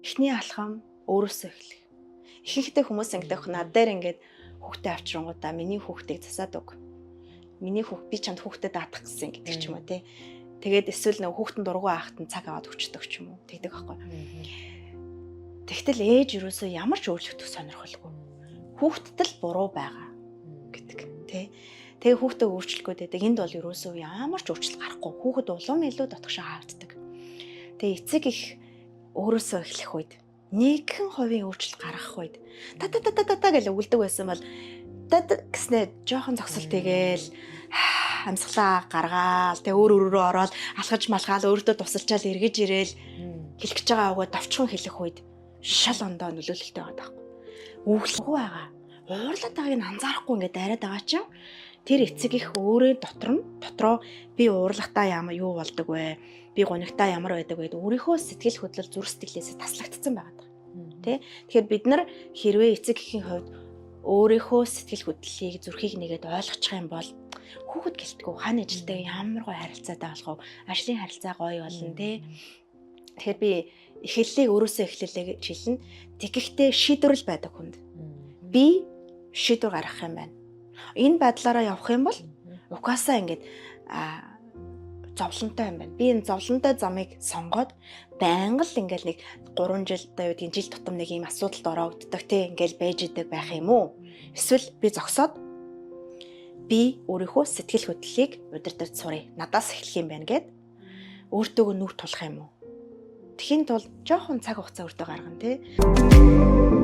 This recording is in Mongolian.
Эхний алхам өөрөөсөө эхлэх. Ихэнхдээ хүмүүс ингэдэг, над дээр ингээд хүүхдээ авчирангуудаа миний хүүхдийг засаад өг. Миний хүүхд, би чамд хүүхдэд даатах гэсэн гэдэг ч юм уу, те. Тэгээд эсвэл нэг хүүхдэн дургу аахт нь цаг аваад өчтдөг ч юм уу. Тэгдэг байхгүй. Тэгтэл ээж юусоо ямар ч өөрчлөгдөх сонирхолгүй. Хүүхдэд л буруу байгаа гэдэг, тий. Тэгээ хүүхдээ өөрчлөх гээд байдаг. Энд бол ерөөсөө ямар ч өөрчлөлт гарахгүй. Хүүхэд улам илүү дотгошоо хаагддаг. Тэгээ эцэг их өөрөөсөө эхлэх үед, нэгэн хувийн өөрчлөлт гаргах үед, та та та та та гэж өгөлдөг байсан бол та гэснээ жоохон зогсолт хийгээл, амьсгалаа гаргаал, тэгээ өөр өөрөөрөө ороод алхаж малхаал, өөртөө тусалчаал, эргэж ирээл, хэлэх гэж байгаа үгээ товчхон хэлэх үед шал ондоо нөлөөлөлттэй байгаа байхгүй. Үглэхгүй байгаа. Уурлаад байгааг нь анзаарахгүй ингээд дайраад байгаа чинь тэр эцэг их өөрөө дотор нь дотроо би уурлахтаа ямар юу болдог вэ? Би гунигтаа ямар байдаг вэ? Өөрийнхөө сэтгэл хөдлөл, зүрх сэтгэлээсээ таслагдсан байгаа. Тэ? Тэгэхээр бид нар хэрвээ эцэг эхийн хувьд өөрийнхөө сэтгэл хөдлөлийг, зүрхийг нэгээд ойлгочих юм бол хүүхэд гэлтгүү хаана ажилтаа ямар гоё харилцаатай болох вэ? Ажлын харилцаа гоё болно, тэ? Тэгэхээр би эхлэлийг өөрөөсөө эхлэлээ гэж хэлнэ. Тэгэхдээ шийдвэр л байдаг хүнд. Би шийдвэр гаргах юм байна. Энэ байдлаараа явах юм бол угаасаа ингээд зовлонтой юм байна. Би энэ зовлонтой замыг сонгоод байнга л ингээл нэг 3 жил, одоо юу гэдгийг, жил тутам нэг ийм асуудалд ороогддог, те, ингээл байж идэг байх юм уу? Эсвэл би зогсоод би өөрийнхөө сэтгэл хөдлөлийг удирдах сурыг надаас эхлэх юм байна гэд өөртөөгөө нүр тулах юм уу? Тэхийн тулд жоохон цаг хугацаа өөртөө гаргана, те.